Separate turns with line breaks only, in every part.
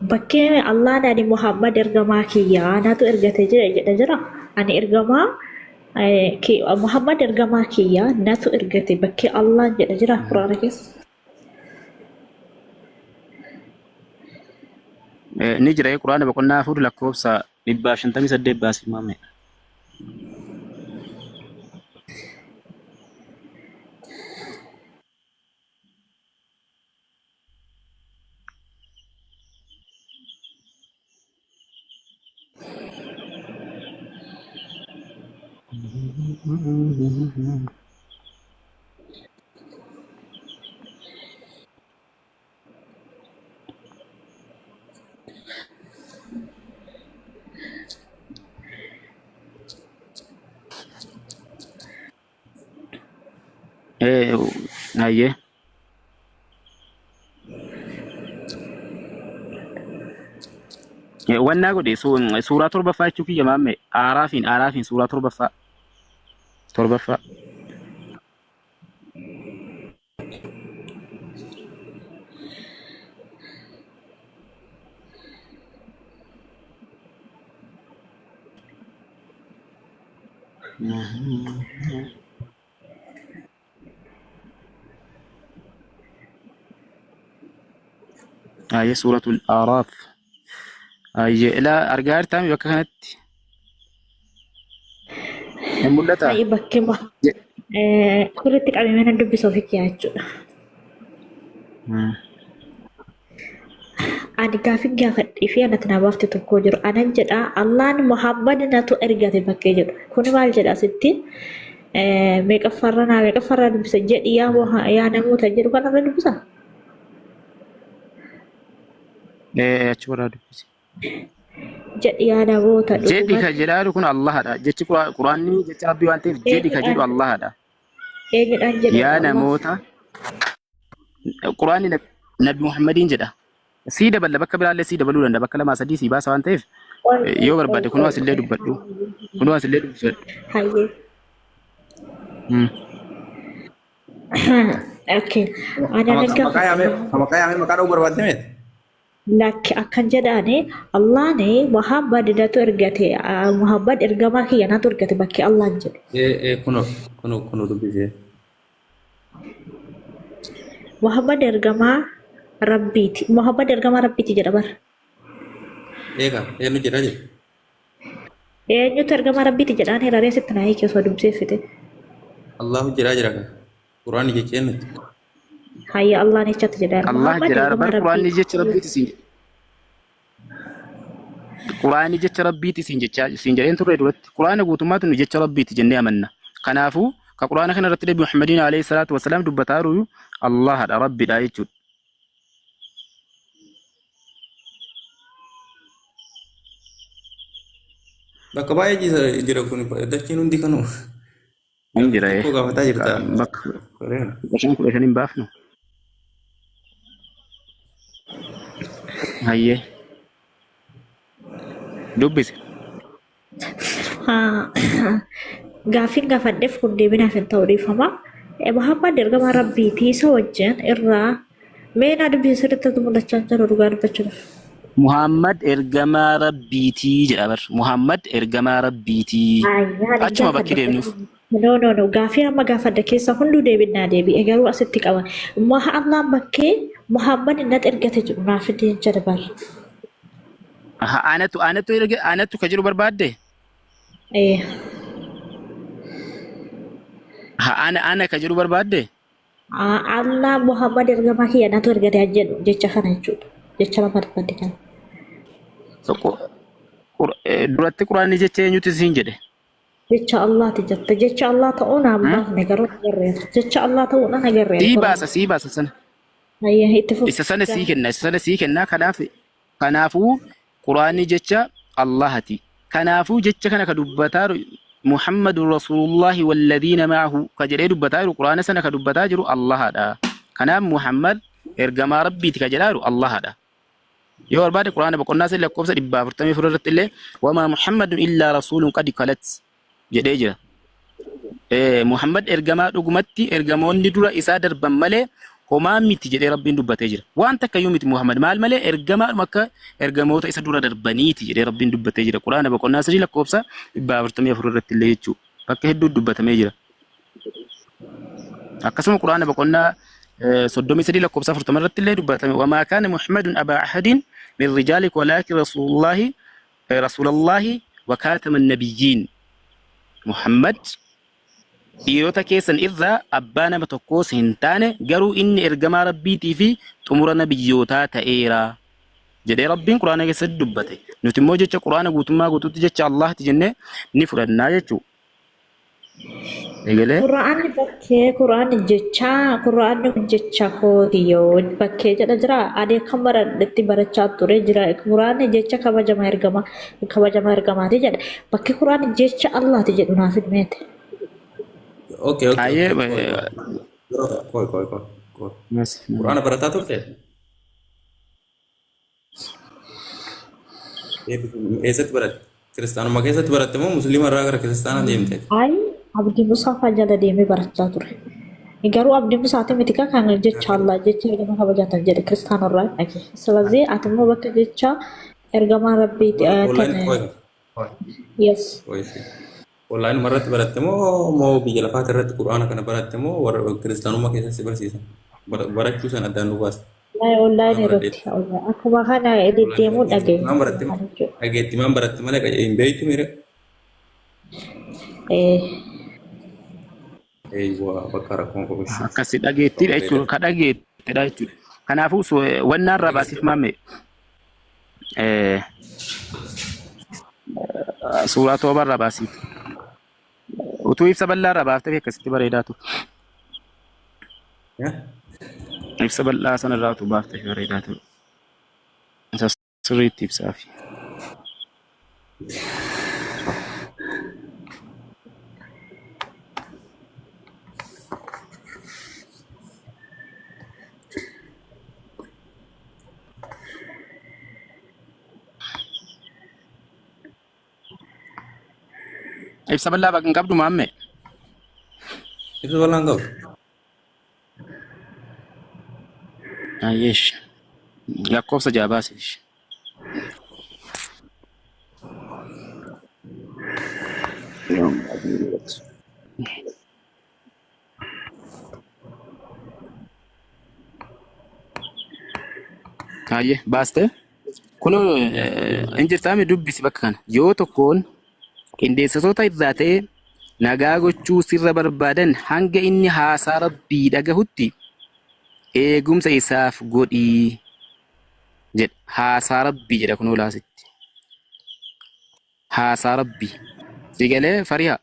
Bakkee Allaan ani Muhammad ergamaa kiyya anatu ergate jedha jedha jira. Ani ergamaa Muhammad ergamaa kiyya natu ergate bakkee Allaan jedha jira Quraana keessa.
Ni jira Quraana boqonnaa 4 lakkoofsa 158 baasii maame. Hayyee. Wannaa godhe suuraa torbaffaa jechuu kiyya maamme aaraafiin suuraa torbaffaa torbaffaa. Ayyee suuratul Aaraaf. Ayyee ilaa argaa jirtaami bakka kanatti. Hin mul'ataa?
Hayi bakkee sirriitti qabee mana dubbisa ofii kiyyaa jechuudha. Ani gaafin gaafadhee fi anatti naa baafte tokko jiru. Anan jedha Allaan Muhammad natu ergate bakkee jedhu. Kuni maal jedha asitti? Meeqaffaarra naa meeqaffaarra dubbisa jedhi yaa yaa namoota jedhu kanarra dubbisa.
Achi warraa dubbisi.
Jedhi yaa namoota
Jedhi ka
dhugumatti
jedhaa kun Allahadha. Jechi Quraanni jecha Rabbii waan ta'eef jedhi ka jedhu
eenyudhaan
Allahadha.
eenyudhaan jedha
Yaa
Allah.
namoota Quraanni Nabi Muhammadiin jedha. Sii daballa bakka biraallee sii dabaluu danda'a. Bakka lamaa sadii sii baasa waan ta'eef
Qoy qoy
yoo
qoy
barbaade kunoo
qoy
asillee
qoy.
dubbadhu. Kunoo asillee dubbadhu.
Hayyee. Okay. Ana nan
Maqaa
gaafadhe.
yaamee maqaa yaamee maqaa dha'uu barbaadde meeti?
Lakki akkan jedhaani Allaani Muhammad natu ergate Muhammad ergamaa kiyya natu ergate bakkee Allaan jedhu.
Ee ee kunoo kunoo kunoo dubbisee.
Muhammad ergamaa Rabbiiti. Muhammad ergamaa Rabbiiti jedha bara.
Eega eenyu jedhaa jira?
Eenyutu ergamaa Rabbiiti jedhaan hiraree sitti naa hiike osoo dubbisee fite.
Allahu jedhaa jira kan. Quraanni jecha eenyutti?
Hayya Allaan jechatti jedha.
Allah
Muhammad
jedhaa
ergamaa
bar Quraanni
Rabbiiti.
jecha Rabbiiti siin jedhe. Quraanni jecha Rabbiiti siin jechaa siin jedheen turre duratti. Quraana guutummaatti nu jecha Rabbiiti jennee amanna. Kanaafuu ka Quraana kana irratti Nabi Muhammadiin alayhi salaatu wasalaam dubbataa jiru Allahadha Rabbidha jechuudha.
Bakka baay'ee jira kun dachiin hundi kanuma.
Hin jira
Xiqqoo gaafataa jirta.
Bakka 15 15 hin baafnu. Hayyee. Dubbise.
Gaaffiin gaafadheef kun deebinaaf hin ta'u dhiifama. Muhammad ergamaa Rabbiiti isa wajjin irraa mee naa dubbisi sirriitti mul'achaa hin jiru dhugaa dubbachuudhaaf.
Muhammad ergamaa Rabbiitii jedha bar. Muhammad ergamaa Rabbiitii.
Ayyaan
Achuma bakki
gaafadhe.
deemnuuf.
No, no, no. Gaafii amma gaafadhe keessa hunduu deebiin naa deebi'e garuu asitti qaba. Allaan bakkee Muhammad natti ergate jedhu naaf fidee jedha bar.
Aha, anatu erga anatu ka jedhu barbaadde?
Eh,
Aha, ana ka jedhu barbaadde?
Allah Muhammad ergamaa kiyya natu ergate han jedhu jecha kana jechuudha. Jecha lama dubbadde kana.
Tokko duratti Quraanni jecha eenyuti siin jedhe?
Jecha Allaati jette. Jecha Allah ta'uu naan baafne garuu agarreera. Jecha Allah ta'uu nan agarreera.
Sii baasa sii baasa sana.
Hayya itti fufi.
Isa sana sii kenna isa sana sii kenna kanaaf kanaafuu Quraanni jecha Allahati. Kanaafuu jecha kana ka dubbataa jiru Muhammadu Rasuulullaahi walladiina ma'ahu ka jedhee dubbataa jiru Quraana sana ka dubbataa jiru Allahadha. Kanaaf Muhammad ergamaa Rabbiiti ka jedhaa jiru Allahadha. Yoo barbaade Quraana boqonnaa sadii lakkoofsa 144 irratti illee wamaa Muhammadun illaa rasuulun qad kalat jedhee jira. Muhammad ergamaa dhugumatti ergamoonni dura isaa darban malee Homaa miti jedhee Rabbiin dubbatee jira. Waan takkayyuu miti Muhammad maal malee ergamaadhuma akka ergamoota isa dura darbaniiti jedhee Rabbiin dubbatee jira. Quraana boqonnaa 3 lakkoofsa 144 irratti illee jechuudha. Bakka hedduu dubbatamee jira. Akkasuma Quraana boqonnaa 33 lakkoofsa 40 irratti illee dubbatame. Wamaa kaana Muhammadun abaa ahadin min rijaalikum walaakin rasuulullaahi rasuulallaahi wa kaatama nabiyyiin. Muhammad dhiirota keessan irraa abbaa nama tokkoos hin taane, garuu inni ergamaa Rabbiitii fi xumura nabiyyootaa ta'eera jedhee Rabbiin Qur'aana keessatti dubbate. Nuti immoo jecha Qur'aana guutummaa guutuutti jecha Allahti jennee ni fudhannaa jechuudha. Egalee?
Qur'aanni bakkee Qur'aanni jecha Qur'aanni kun jecha kooti yoo bakkee jedha jira ani akka baradhetti barachaa ture jira Qur'aanni jecha kabajama ergama kabajama ergamaati jedha bakki Qur'aanni jecha Allaati jedhu naaf hin meete.
Okay, okay,
Ayyee
okay. Qoy, qoy. Qoy, qoy, qoy. Qoy. Qur'aana barataa turte? Eessatti baratte? Kiristaanummaa keessatti baratte moo musliima irraa gara kiristaanaa deemte?
Ayi Abdii Musaa faa jala deemee barachaa ture. Garuu Abdii Musaati miti kan jecha Allah jecha ergama kabajaatan jedhe kiristaana irraa hin dhage. Silazii ati immoo bakka jecha ergamaa Rabbii
Online
kan
qoy.
yes.
Qoy. Online irratti baratte moo moo biyya lafaati irratti quraana kana baratte moo warra kiristaanummaa keessatti si barsiisan? Barachuu sana addaan nu baasa.
Wallahi online
Quraana
irratti
baradheetti.
akkuma kana deddeemuu dhagaye.
Maan baratte dhageetti maan baratte malee hin beektu miire.
Eh,
Eeywaa bakka rakkoon qophishuu.
Akkasi dhageettiidha jechuudha. Ka dhageettidha jechuudha. Kanaafuu wannaan irraa baasiif maamme suuraa tooba irraa baasiif. Utuu ibsa bal'aa irraa baaftee akkasitti bareedaa ture. Ibsa bal'aa sana irraa utuu baaftee bareedaa ture. Isa sirriitti ibsaafi. Ibsa bal'aa bakka hin qabdu maamme.
Ibsa bal'aa hin qabu.
Ayyeesh. Lakkoofsa ja'a baasiif. Ayyee baaste. Kunoo hin jirtaami dubbisi bakka kana. Yoo tokkoon qindeessitoota irraa ta'e nagaa gochuu sirra barbaadan hanga inni haasaa Rabbii dhagahutti eegumsa isaaf godhi jedha. Haasaa Rabbii jedha kunoo laasitti. Haasaa Rabbii. Si galee fariha.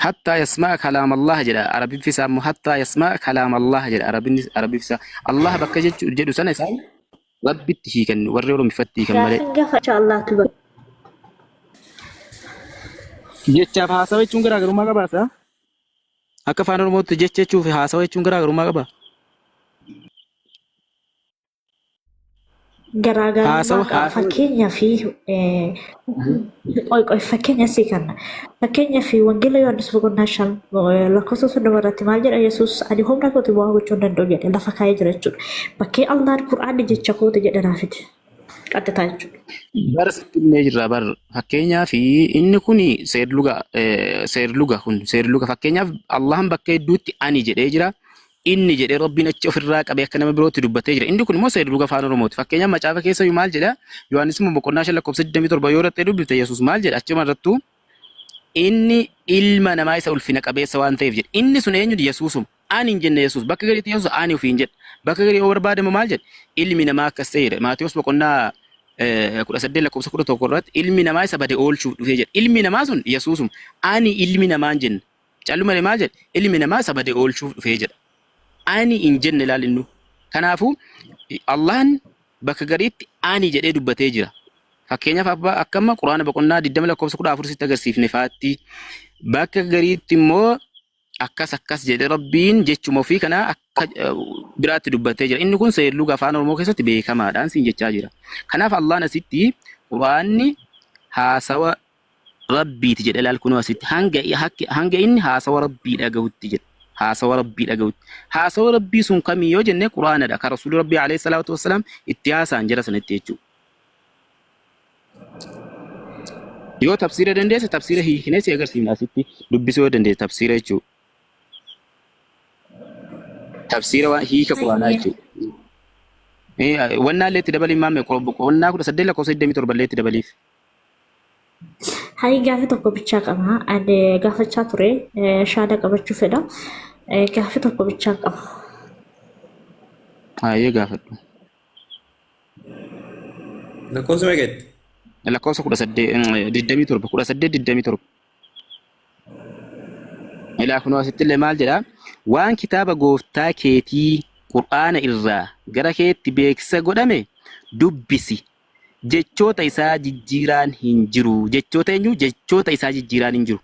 Hattaa yasma'a kalaam Allah jedha Arabiffi isaa immoo hattaa yasma'a kalaam Allah jedha Arabinni Arabiffi isaa Allah bakka jechu jedhu sana isaan Rabbitti hiikan warri Oromiffatti hiikan malee.
Gaafin gafa insha Allahtu bakka.
Jechaaf haasawa jechuun garaagarummaa qabaata. Akka afaan Oromootti jecha jechuu fi haasawa jechuun garaagarummaa qaba.
Garaagarummaa
Haasawa
qaba.
haasawa
Fakkeenyaa fi qoy qoy fakkeenya sii kenna. Fakkeenyaa fi Wangeela Yohaannis boqonnaa 5 lakkoofsa 30 irratti maal jedha Yesuus ani humna kooti waa gochuu hin danda'u jedhe lafa kaa'ee jira jechuudha. Bakkee Allaan Qur'aanni jecha kooti jedhe naa fide. Qaxxitaa jechuudha.
Bara sitti himnee jirra bar fakkeenyaaf inni kun seerluga seerluga kun seerluga fakkeenyaaf Allahan bakka hedduutti ani jedhee jira inni jedhee Rabbiin achi ofirraa qabee akka nama birootti dubbatee jira inni kun immoo seerluga afaan Oromooti fakkeenyaaf macaafa keessa iyyuu maal jedha Yohaannis immoo boqonnaa 5 lakkoofsa 27 yoo dhattee dubbifte Yesuus maal jedha achuma irrattuu inni ilma namaa isa ulfina qabeessa waan ta'eef jedhe inni sun eenyu Yesuusuma Ani hin jenne Yesuus. Bakka gariitti Yesuus ani ofiin jedha. Bakka garii yoo barbaadamu maal jedha? Ilmi namaa akkas ta'e jedha. Maatewos boqonnaa 18 lakkoofsa 11 irratti ilmi namaa isa bade oolchuuf dhufee jedha. Ilmi namaa sun Yesuusuma. Ani ilmi namaa hin jenne. Calluma maal jedha? Ilmi namaa isa bade oolchuuf dhufee jedha. Ani hin jenne ilaal innu. Kanaafuu Allahan bakka gariitti ani jedhee dubbatee jira. Fakkeenyaaf abbaa akka amma Quraana boqonnaa 20 lakkoofsa 14 sitti agarsiifne faatti. Bakka gariitti immoo akkas akkas jedhe Rabbiin jechuma ofii kana akka biraatti dubbatee jira. Inni kun seerluga afaan Oromoo keessatti beekamaadhaan siin jechaa jira. Kanaaf Allaan asitti Qur'aanni haasawa Rabbiiti jedhe laal kunoo asitti hanga hanga inni haasawa Rabbii dhagahutti jedhe. Haasawa Rabbii dhagahutti. Haasawa Rabbii sun kamii yoo jenne Qur'aanadha. Ka Rasuulli Rabbii alayhi salaatu wassalaam itti haasa'an jara sanatti jechuudha. Yoo tafsiira dandeesse tafsiira hiiknee si agarsiifna asitti dubbisuu yoo dandeesse tafsiira jechuudha. Tafsiira waan hiika Qur'aanaa
Hayyee.
jechuudha. Wannaa illee itti dabaliin maamme boqonnaa 18 lakkoofsa 27 illee itti dabaliif.
Hayi gaaffii tokko bichaa qaba. Ani gaafachaa ture. Shaada qabachuu fedha. Gaaffii tokko bichaa qaba.
Hayyee gaafadhu.
Lakkoofsa meeqa jette?
Lakkoofsa 18 27 18 27. Ilaa kunoo asitti illee maal jedha? Waan kitaaba gooftaa keetii Qur'aana irraa gara keetti beeksisa godhame dubbisi. Jechoota isaa jijjiiraan hin jiru. Jechoota eenyu? Jechoota isaa jijjiiraan hin jiru.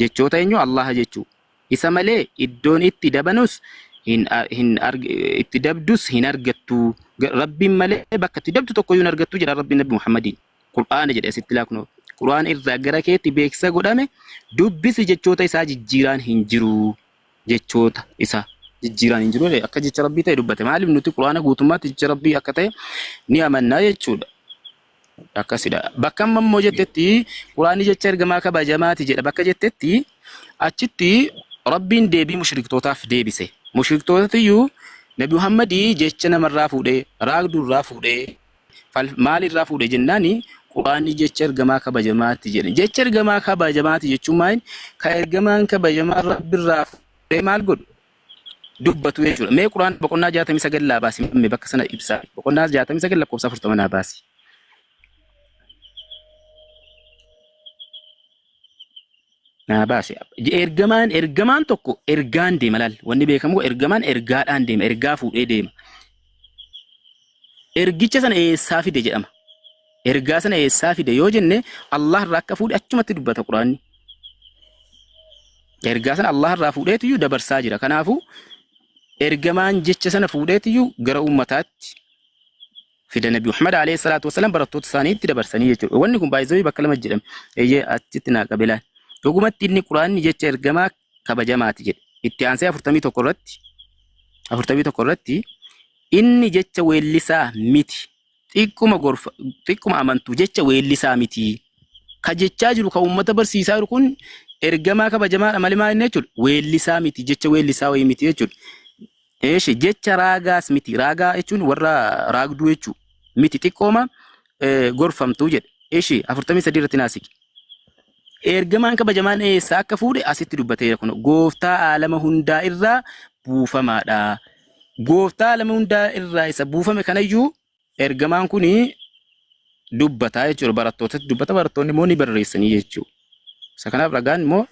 Jechoota eenyu? Allaha jechuu. Isa malee iddoon itti dabanus hin hin itti dabdus hin argattu. Rabbiin malee bakka itti dabdu tokkoyyuu hin argattu jedha Rabbiin Nabi Muhammadiin. Qur'aana jedhe asitti laa kunoo. Qur'aana irraa gara keetti beeksisa godhame dubbisi jechoota isaa jijjiiraan hin jiru. Jechoota isaa jijjiiraan hin jiru akka jecha Rabbii ta'e dubbate. Maaliif nuti Qur'aana guutummaatti jecha Rabbii akka ta'e ni amannaa jechuudha. Akkasidha. Bakka amma immoo jettetti Qur'aanni jecha ergamaa kabajamaati jedha. Bakka jettetti achitti Rabbiin deebii mushriktootaaf deebise. Mushriktootatiyyuu Nabi Muhammadii jecha namarraa fuudhee, raagduurraa fuudhee, maalirraa fuudhe jennaani Qur'aanni jecha ergamaa kabajamaati jedhe. Jecha ergamaa kabajamaati jechuun maal? Ka ergamaan kabajamaan Rabbirraa fuudhee maal godhu? Dubbatu jechuudha. Mee Qur'aan boqonnaa 69 laa baasi mee bakka sana ibsaa. Boqonnaa 69 lakkoofsa 40 naa baasi. Naa baasi. Ergamaan ergamaan tokko ergaan deema laal. Wanni beekamu ergamaan ergaadhaan deema. Ergaa fuudhee deema. Ergicha sana eessaa fide jedhama. Ergaa sana eessaa fide yoo jenne Allah irraa akka fuudhe achumatti dubbata Qur'aanni. Ergaa sana Allah irraa fuudheetiyyuu dabarsaa jira. Kanaafuu ergamaan jecha sana fuudheetiyyuu gara uummataatti fida Nabi Muhammad alayhi salaatu wasalaam barattoota isaaniitti dabarsanii jechuudha. Wanni kun baay'ee bakka lama jedhame. Eeyyee achitti naa qabe laal. Dhugumatti inni Qur'aanni jecha ergamaa kabajamaati jedhe. Itti aansee 41 irratti 41 irratti inni jecha weellisaa miti. Xiqquma gorfa xiqquma amantu jecha weellisaa miti. Ka jechaa jiru ka uummata barsiisaa jiru kun ergamaa kabajamaadha malee maal inni jechuudha. Weellisaa miti jecha weellisaa wayii miti jechuudha. Eeshi jecha raagaas miti. Raagaa jechuun warra raagduu jechuu miti xiqqooma gorfamtuu jedhe. Eeshi 43 irratti naasiki. Ergamaan kabajamaan eessaa akka fuudhe asitti dubbateera kun gooftaa aalama hundaa irraa buufamaadha. Gooftaa aalama hundaa irraa isa buufame kanayyuu ergamaan kun dubbataa jechuudha. Barattootatti dubbata barattoonni immoo ni barreessanii jechuudha. Isa kanaaf ragaan immoo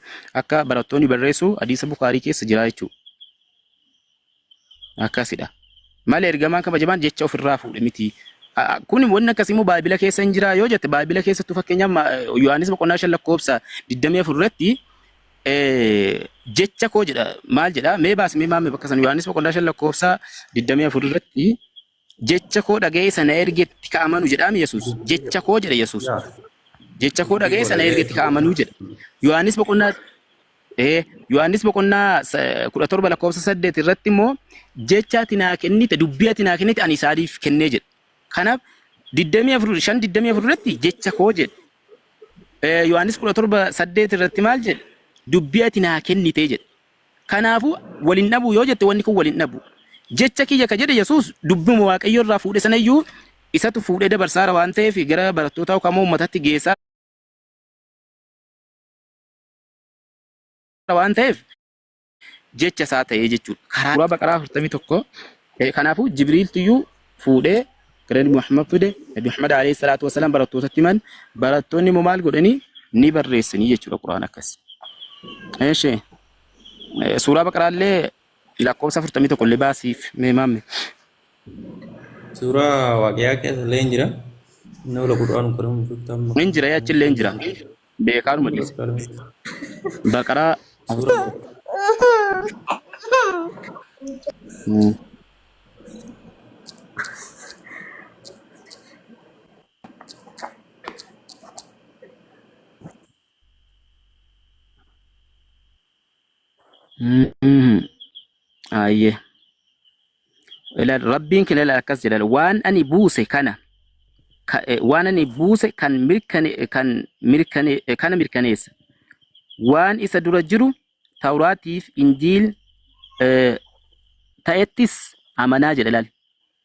akka barattoonni barreessu hadiisa Bukaarii keessa jira jechuudha. Akkasidha. Malee ergamaan kabajamaan jecha ofirraa fuudhe miti. Kun wanni akkasii immoo Baabila keessa hin jiraa yoo jette Baabila keessattuu fakkeenyaaf Yohaannis boqonnaa 5 lakkoofsa 24 irratti jecha koo jedha maal jedha mee baasi mee maamme bakka sana Yohaannis boqonnaa 5 lakkoofsa 24 irratti jecha koo dhaga'ee sana ergetti ka amanu jedhaami Yesuus jecha koo jedha Yesuus jecha koo dhaga'ee sana ergetti ka amanu jedha Yohaannis boqonnaa Yohaannis boqonnaa 17 lakkoofsa 8 irratti immoo jecha ati naa kennite dubbii ati naa kennite ani isaaniif kennee jedha. Kanaaf 24 5 24 irratti jecha koo jedha. Yohaannis 17 8 irratti maal jedha? Dubbii ati naa kennite jedha. Kanaafuu wal hin dhabu yoo jette wanni kun wal hin dhabu. Jecha kiyya ka jedhe Yesuus dubbuma Waaqayyo irraa fuudhe sanayyuu isatu fuudhee dabarsaara waan ta'eef gara barattootaa yookaan immoo uummatatti geessaa waan ta'eef jecha isaa ta'ee jechuudha. Karaa Suuraa Baqaraa 41 kanaafuu Jibriiltuyyuu fuudhee gara Nabi Muhammad fide Nabi Muhammad alayhi salaatu wasalaam barattootatti himan barattoonni immoo maal godhanii ni barreessanii jechuudha Qur'aan akkas. Eeshee suuraa Baqaraa illee lakkoofsa 41 illee baasiif mee maamme.
Suuraa Waaqiyaa keessa illee hin jira. Inni ola Qur'aan kariim tuttamma.
Hin jira achi illee hin jira. Beekaanuma dhiise. Baqaraa
Suuraa
Ayyee. Ilaal Rabbiin kina ilaal akkas jedha waan ani buuse kana waan ani buuse kan mirkane kan mirkane kana mirkaneessa. Waan isa dura jiru Tawraatiif Injiil ta'ettis amanaa jedha ilaal.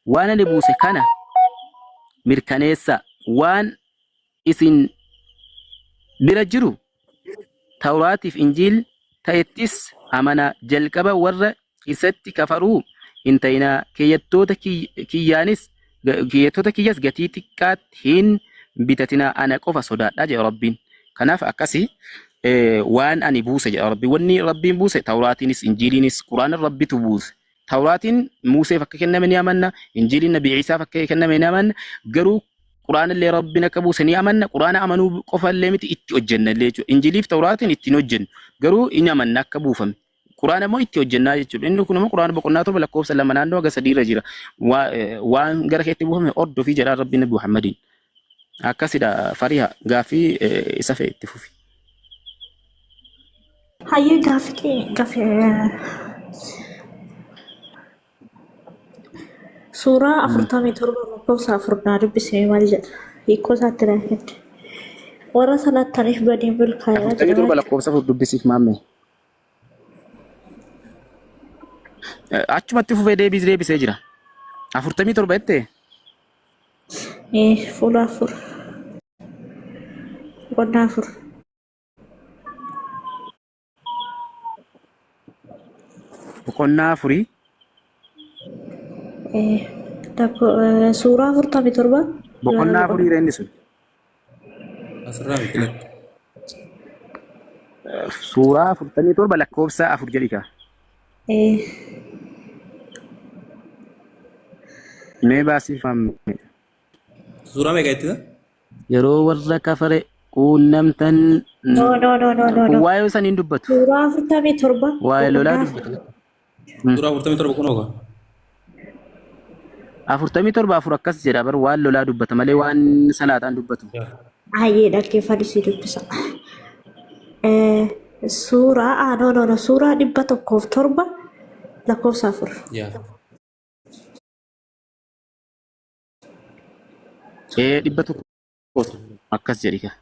Waan ani buuse kana mirkaneessa waan isin bira jiru Tawraatiif Injiil ta'ettis amanaa. Jalqaba warra isatti kafaruu hin ta'inaa. Keeyyattoota kiyyaanis keeyyattoota kiyyas gatii xiqqaatti hin bitatinaa. Ana qofa sodaadhaa jedha Rabbiin. Kanaaf akkasi waan ani buuse jedha Rabbiin. Wanni Rabbiin buuse Tawraatiinis Injiiliinis Qur'aana Rabbitu buuse. Tawraatiin Museef akka kenname ni amanna, Injiiliin Nabi Iisaaf akka kenname ni amanna. Garuu Qur'aana illee Rabbiin akka buuse ni amanna. Qur'aana amanuu qofa illee miti itti hojjenna illee jechuudha. Injiiliif Tawraatiin ittiin hojjennu. Garuu ni amanna akka buufame. Qur'aana immoo itti hojjennaa jechuudha. Inni kun immoo Qur'aana boqonnaa 7 lakkoofsa 2 naannoo haga 3 irra jira. Waan gara keetti buufame hordofii jedhaa Rabbiin Nabi Muhammadiin. Akkasidha Fariha gaaffii isa fe'e itti fufi.
Hayyee gaaffii kee gaaffii suuraa 47 lakkoofsa 4 naa dubbisee maal jedha? Hiikoo isaatti naa kenni. Warra salattaniif badiin milkaa'eera jedha
47
maal?
lakkoofsa 4 dubbisiif maammee. Achumatti fufee deebis deebisee jira. 47 jettee?
Fuula 4. Boqonnaa 4.
Boqonnaa afurii.
Suuraa 47.
Boqonnaa afuriidha inni sun.
Asirraa miti lakki.
Suuraa 47 lakkoofsa 4 jedhi kaa. Mee baasiif maammee.
Suuraa meeqa ittisa?
Yeroo warra kafare quunnamtan
No, no, no, no, no,
kun
no.
waa'ee saniin dubbatu.
Suuraa 47
Waa'ee lolaa
boqonnaa
dubbatu.
Suuraa 47 kunoo kaa.
47 4 akkas jedha bar waan lolaa dubbata malee waan salaataan dubbatu.
Hayyee dhaggeeffadhu si dubbisa. Suuraa no no no suuraa 107 lakkoofsa 4.
Yaa.
100 akkas jedhi kaa.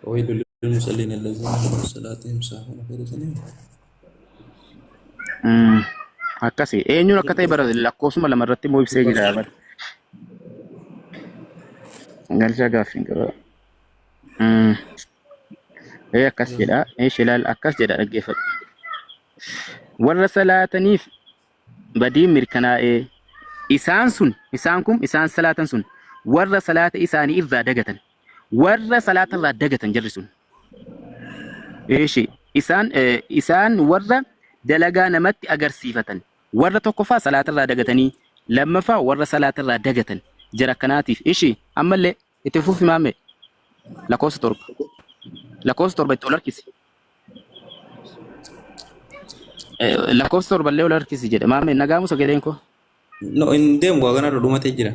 ويل للمصلين الذين هم عن صلاتهم ساهون فيرسنين.
Akkasi eenyuun akka ta'e bara lakkoofsuma lama irratti immoo ibsee jira bara. Galchaa gaaffiin qaba. Akkas jedha. Shilaal akkas jedha dhaggeeffadhu. Warra salaataniif badiin mirkanaa'ee isaan sun isaan kun isaan salaatan sun warra salaata isaanii irraa dagatan warra salaata irraa dagatan jarri sun. Eeshi isaan isaan warra dalagaa namatti agarsiifatan warra tokkoffaa salaata irraa dagatanii lammaffaa warra salaata irraa dagatan jara akkanaatiif ishi ammallee itti fufi maamme lakkoofsa 7 lakkoofsa 7 itti ol harkisi. Lakkoofsa 7 illee ol harkisi jedhe maamme nagaamu sagaleen koo.
No, hin deemu waa kanarra dhumatee jira.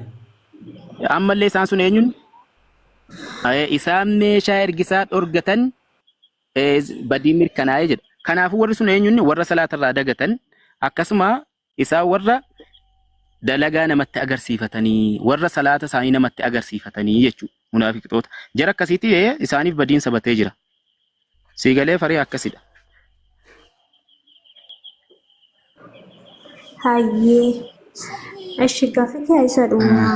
Ammallee isaan sun eenyuun? Isaan meeshaa ergisaa dhorgatan badii mirkanaa'ee jedha. Kanaafuu warri sun eenyuun warra salaatarraa dagatan akkasuma isaan warra dalagaa namatti agarsiifatanii warra salaata isaanii namatti agarsiifatanii jechuudha. Munaafiqtoota. Jara akkasiitti isaaniif badiin sabatee jira. Siigalee farii akkasidha.
Hayyee. Eshi gaaffii kee isa dhumaa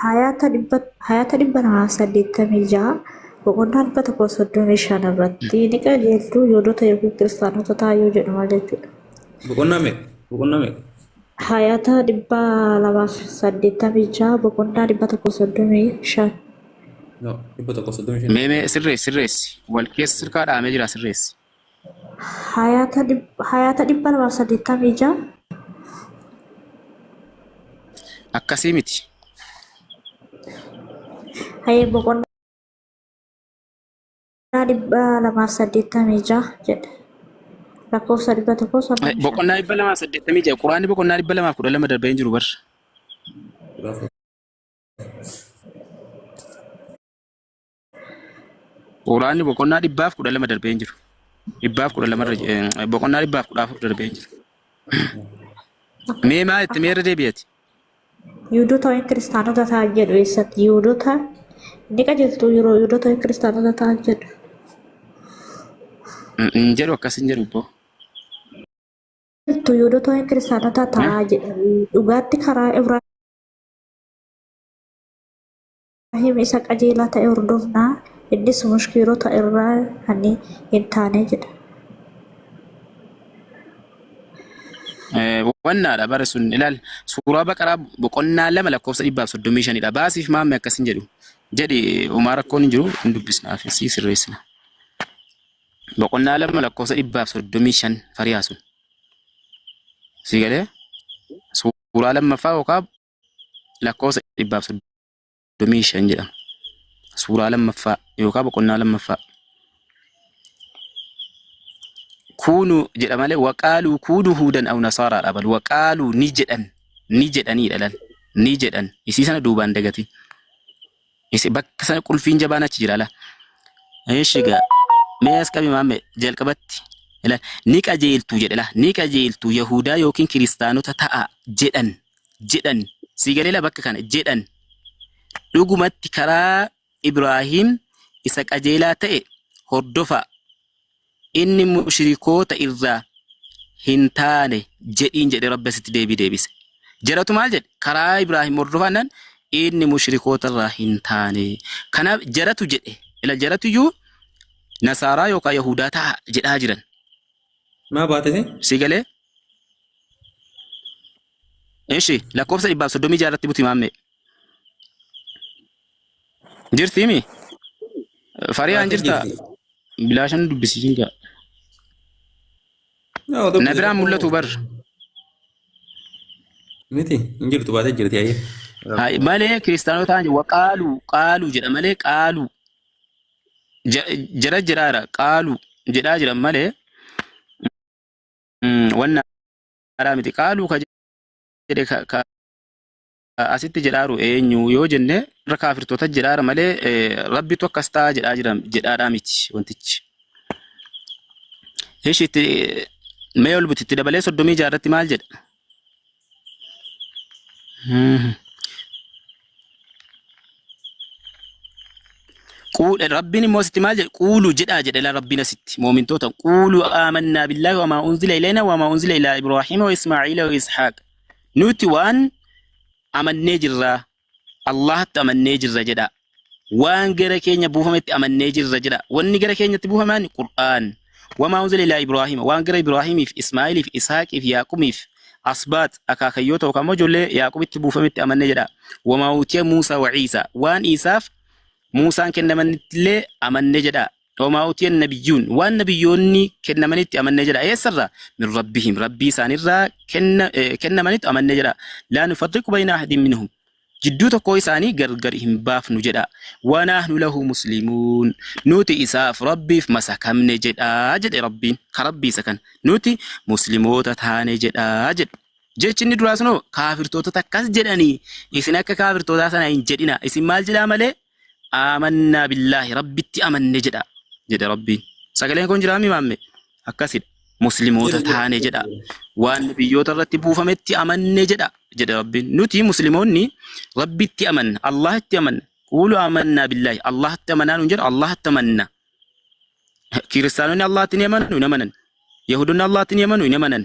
hayaata 286 boqonnaa 135 irratti ni qajeeltu yoodota yookiin kiristaanota ta'a yoo jedhu maal jechuudha?
Boqonnaa meeqa? Boqonnaa meeqa?
Hayaata 286 boqonnaa 135.
No, 135.
Mee mee sirreessi sirreessi. Wal keessa sirkaa dhahamee jira sirreessi.
Hayaata 286.
Akkasii miti.
Hayee boqonnaa 286 jedha. Lakkoofsa 135.
Boqonnaa 286 Quraanni boqonnaa 212 darbee hin jiru bar. Quraanni boqonnaa 112 darbee hin jiru. 112 irra boqonnaa 114 darbee hin jiru. Mee maa itti mee irra deebi'ati?
Yihudoota yookiin kiristaanota ta'an jedhu eessatti? Yihudoota ni qajeeltu yeroo Yihudoota yookiin kiristaanota ta'an jedhu.
Hin jedhu akkas hin jedhu boo.
Qajeeltu Yihudoota yookiin kiristaanota ta'aa jedhanii dhugaatti karaa Ibraahim isa qajeelaa ta'e hordofna, innis mushkiirota irraa kan hin taane jedha.
Wannaadha bara sun ilaal suuraa baqaraa boqonnaa 2 lakkoofsa 135 dha. Baasiif maamme akkas hin jedhu. Jedhi homaa rakkoon hin jiru hin dubbisnaaf sii sirreessina. Boqonnaa 2 lakkoofsa 135 fariyaa sun. Sii galee suuraa lammaffaa yookaan lakkoofsa 135 jedhama. Suuraa lammaffaa yookaan boqonnaa lammaffaa. Kuunu jedha malee waqaaluu kuunu huudan aw nasaaraadha bal waqaaluu ni jedhan ni jedhaniidha lal ni jedhan isii sana duubaan dagatin. Isi bakka sana qulfiin jabaan achi jira la. Eeshi gaa mee as qabi maamme jalqabatti ilaal ni qajeeltu jedhe la ni qajeeltu Yahudaa yookiin kiristaanota ta'a jedhan jedhan sii galee la bakka kana jedhan dhugumatti karaa Ibraahiim isa qajeelaa ta'e hordofaa inni mushrikoota irraa hin taane jedhiin jedhe Rabbi asitti deebii deebise. Jaratu maal jedhe? Karaa Ibraahim hordofaa jennaan inni mushrikoota irraa hin taane. Kanaaf jaratu jedhe. Ila jaratu iyyuu Nasaaraa yookaan Yahudaa ta'a jedhaa jiran.
Maa baatete?
Si galee? Ishi lakkoofsa 136 irratti buti maammee. Jirtiimi? Fariyaan
Baatee
jirtaa?
jirti.
Bilaashan dubbisiisin gaa.
Naa
Na
dubbisi
biraan
rakkoo
mul'atu bar.
miti hin jirtu baatee jirti ayyee.
Hai
Rakkoo.
malee kiristaanota ta'an waqaalu qaalu jedha malee qaalu jara jedhaara qaalu jedhaa jiran malee wanna haaraa miti qaaluu ka jedhe ka asitti jedhaaru eenyu yoo jenne irra kaafirtoota jedhaara malee rabbitu akkas ta'a jedhaa jiran jedhaadhaa miti wantichi. Ishi itti mee ol buti itti dabalee 36 irratti maal jedha? Rabbiin immoo asitti maal jedhe? Quulu jedhaa jedhe laa Rabbiin asitti moomintoota quulu aamannaa billaahi wamaa unzila ilayna wamaa unzila ilaa Ibraahiima wa Ismaa'iila wa Ishaaq. Nuti waan amannee jirra Allahatti amannee jirra jedha. Waan gara keenya buufametti amannee jirra jedha. Wanni gara keenyatti buufamaan Qur'aan. Wamaa unzila ilaa Ibraahiima waan gara Ibraahiimiif Ismaa'iiliif Ishaaqiif Yaaqubiif Asbaat akaakayyoota yookaan immoo ijoollee Yaaqubitti buufametti amannee jedha. Wamaa utiya Muusaa wa Iisaa waan Iisaaf Muusaan kennamanittillee amanne jedha. Wamaa utiya nabiyyuun waan nabiyyoonni kennamanitti amanne jedha. Eessarraa? Min rabbihim rabbii isaaniirraa kennamanitti amanne jedha. Laa nufarriqu bayna ahadin minhum jidduu tokkoo isaanii gargar hin baafnu jedha. Wanaahnu lahu muslimuun nuti isaaf rabbiif masakamne jedha jedhe rabbiin ka rabbii isa kana nuti muslimoota taane jedha jedhe. Jechi inni duraa sunoo kaafirtoota takkas jedhanii isin akka kaafirtootaa sana hin jedhina isin maal jedhaa malee aamannaa billaahi rabbitti amanne jedha jedhe rabbiin. Sagaleen kun jiraami maamme akkasidha. Muslimoota
Jira jira.
taane jedha waan nabiyyoota irratti buufametti amanne jedha jedhe rabbiin. Nuti muslimoonni rabbitti amanna Allahitti amanna. Quulu aamannaa billaahi Allahatti amanaa nuun jedha Allahatti amanna. Kiristaanonni Allahatti ni amanu hin amanan. Yahudonni Allahatti ni amanu hin amanan.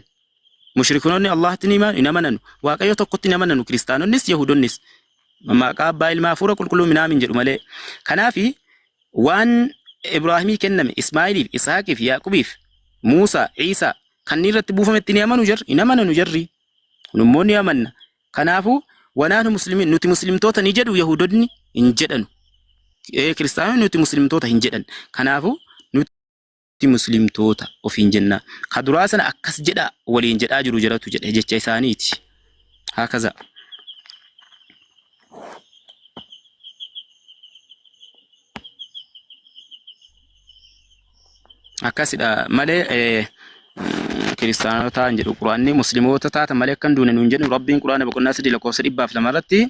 Mushrikoonni Allahatti ni amanu hin amananu. Waaqayyo tokkotti hin amananu kiristaanonnis Yahudonnis. Maqaa abbaa ilmaa hafuura qulqulluu minaamin jedhu malee. Kanaafi waan Ibraahimii kenname Ismaa'iliif, Isaaqiif, Yaaqubiif, Muusaa, Iisaa kanneen irratti buufametti ni amanu jarri hin amananu jarri. Kun immoo ni amanna. Kanaafuu wanaanu muslimiin nuti muslimtoota ni jedhu Yahudonni hin jedhanu. Kiristaanonni nuti muslimtoota hin jedhan. Kanaafuu nuti muslimtoota ofiin jenna. Ka duraa sana akkas jedhaa waliin jedhaa jiru jaratu jedhe jecha isaaniiti. Hakaza. Akkasidha malee kiristaanota hin jedhu quraanni musliimoota taatan malee akka hin duune nuun jedhu rabbiin quraana boqonnaa 3 lakkoofsa 102 irratti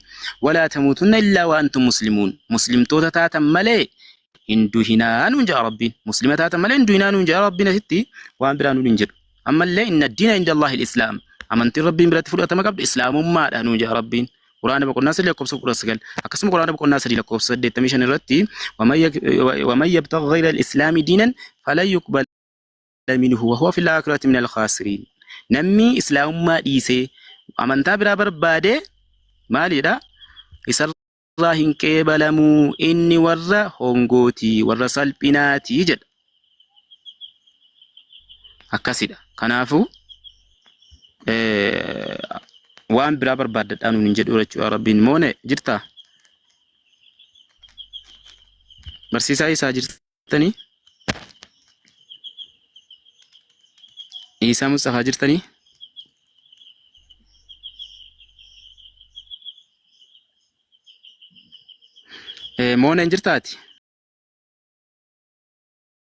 walaa tamuutunna illaa wa antum muslimuun muslimtoota taatan malee Hin duhinaa nuun jedha Rabbiin. Muslima taatan malee hin duhinaa nuun jedha Rabbiin asitti waan biraa nuun hin jedhu. Ammallee inna diina inda Allahi islaam. Amantiin Rabbiin biratti fudhatama qabdu islaamummaadha nuun jedha Rabbiin. Quraana boqonnaa 3 lakkoofsa 19 akkasuma Quraana boqonnaa 3 lakkoofsa 85 irratti waman yabtaghi ghayra al-islaami diinan falan yuqbala minhu wa huwa fil aakhirati minal khaasiriin. Namni islaamummaa dhiisee amantaa biraa barbaade maalidha? Isarraa hin qeebalamuu inni warra hongooti warra salphinaati jedha. Akkasidha. Kanaafuu waan biraa barbaaddadhaa nuun hin jedhu jechuudha Rabbiin. Moone jirtaa? Barsiisaa isaa jirtanii? Iisaa Musxafaa jirtanii? Moone hin jirtaati?